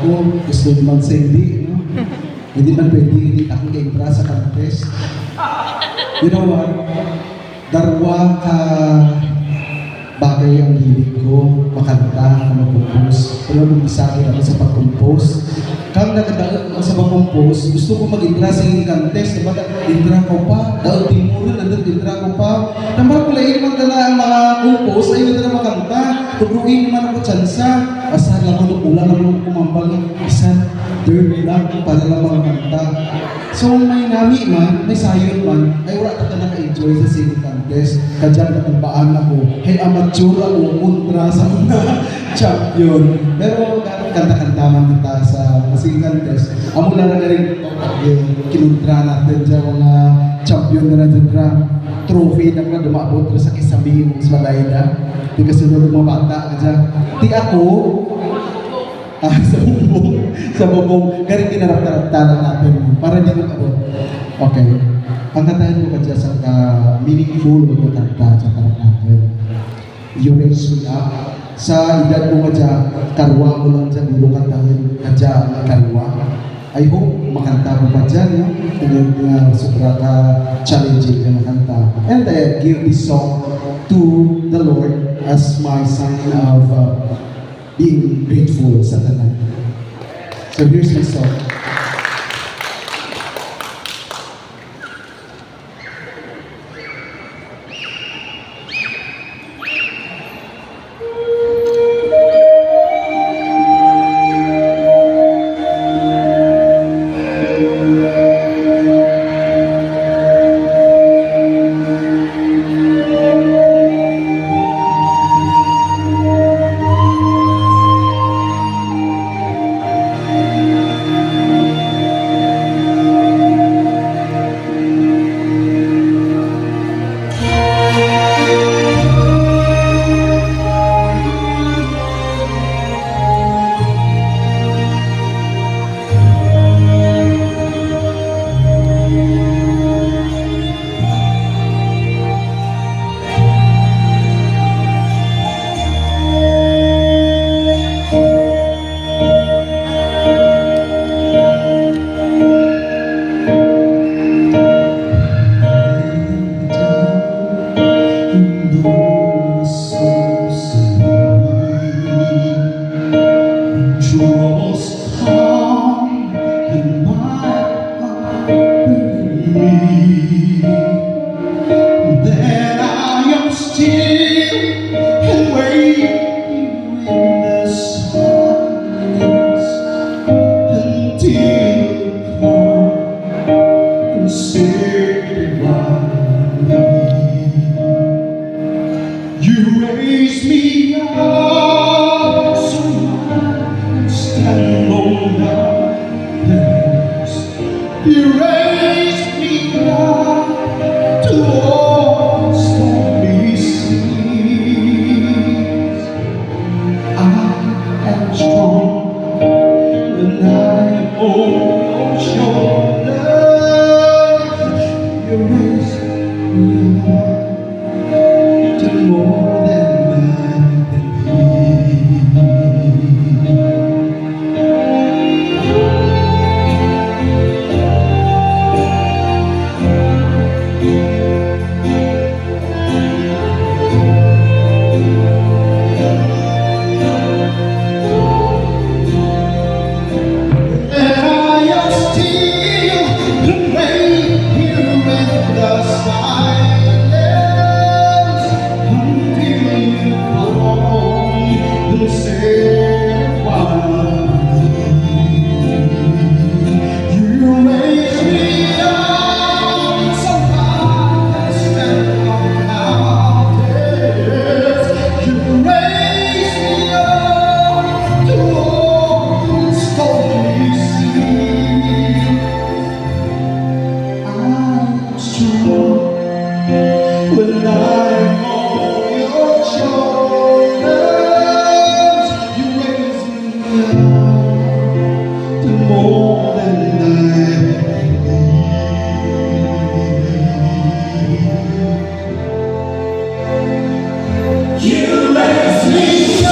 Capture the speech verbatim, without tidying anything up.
Gusto naman sa hindi, no? Hindi man pwede, hindi ako ka-entra sa contest. You know what? Darwa ka bagay ang hilig ko, makanta, ka mag-compose. Pero nung isa ako sa pag-compose, kang nagkataon ako sa pag-compose, gusto ko mag-entra sa singing contest, diba? Entra ko pa, daw timurin, nandun, entra ko pa. Tambal ko lang, man tana ang mga compose, ay, nandun na makanta. Turuin naman ako tsansa. Basta lang ako, wala lang ako kumambal nga, bisan third lang, para lang makakanta. So, may nami man, may sayon man, ay wala ta ka naka-enjoy sa singing contest. Kadya nakumbaan ako, hay amateur ako, kontra sa mga champion. Pero, kanta-kanta man kita sa singing contest. Amo lang na rin, kinontra natun dya, mga champion na natun dya. Trophy na ka, dumaabot ra sa kisame, sa balay na. Di kasunod mga bata, kadya. Ti ako, ah, sa bubong, sa bubong, kari kinarapta-rapta lang natun, para di mag-abot. Okay. Ang kantahan mo kadya sa ka-meaningful, o kanta, sa karap natun. You Raise Me Up. Sa edad ko kadya, karwa ko lang dyan, guro kantahun, kadya ang karwa. I hope makanta ko pa dyan, no? Tungod nga sobra ka challenging nga kanta. And I give this song to the Lord as my sign of, uh, being grateful sa tanan. So here's my song. Troubles come and my heart burden me. Then I am still and wait in the silence until you come and save me. You raise me up so I can stand on the hills. You raise me up to walk stormy seas. I am strong when I am on your shoulders. You raise me up to more than I can be. And I am still praying here in the silence until you come and save me. You raise me up so I can stand on mountains. You raise me up to walk on stormy seas. I'm strong when I'm on your shoulders. You raise me up to more than I can be. You raise me up.